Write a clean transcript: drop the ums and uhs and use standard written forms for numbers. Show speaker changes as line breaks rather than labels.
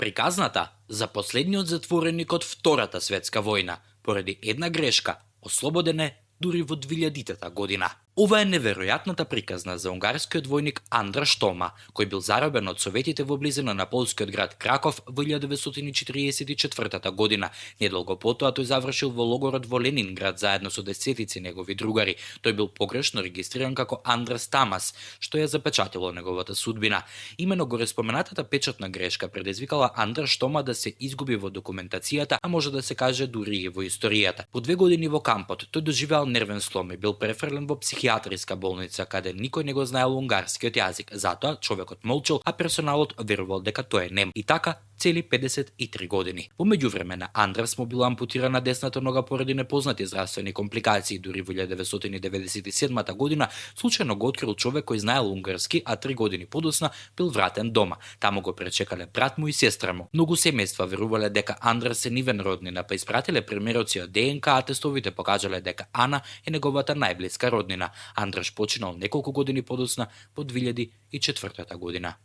Приказната за последниот затвореник од Втората светска војна, поради една грешка, ослободен е дури во 2000-та година. Ова е неверојатната приказна за унгарскиот војник Андраш Тома, кој бил заробен од советите во близина на полскиот град Краков во 1944 година. Недолго потоа тој завршил во логорот во Ленинград заедно со десетици негови другари. Тој бил погрешно регистриран како Андрас Тамас, што ја запечатило неговата судбина. Имено гореспоменатата печатна грешка предизвикала Андраш Тома да се изгуби во документацијата, а може да се каже дури и во историјата. По 2 години во кампот тој доживеал нервен слом и бил префрлен во психијатриска болница, каде никој не го знаел унгарскиот јазик. Затоа човекот молчал, а персоналот верувал дека тој е нем. И така цели 53 години. Во меѓувреме на Андрас му била ампутирана десната нога поради непознати здравствени компликации. Дури во 1997 година случајно го открил човек кој знаел унгарски, а 3 години подоцна бил вратен дома. Таму го пречекале брат му и сестра му. Многу семејства верувале дека Андрас е нивен роднина, па испратиле примероци од ДНК, а тестовите покажале дека Ана е неговата најблиска роднина. Андраш починал неколку години подоцна во 2004 година.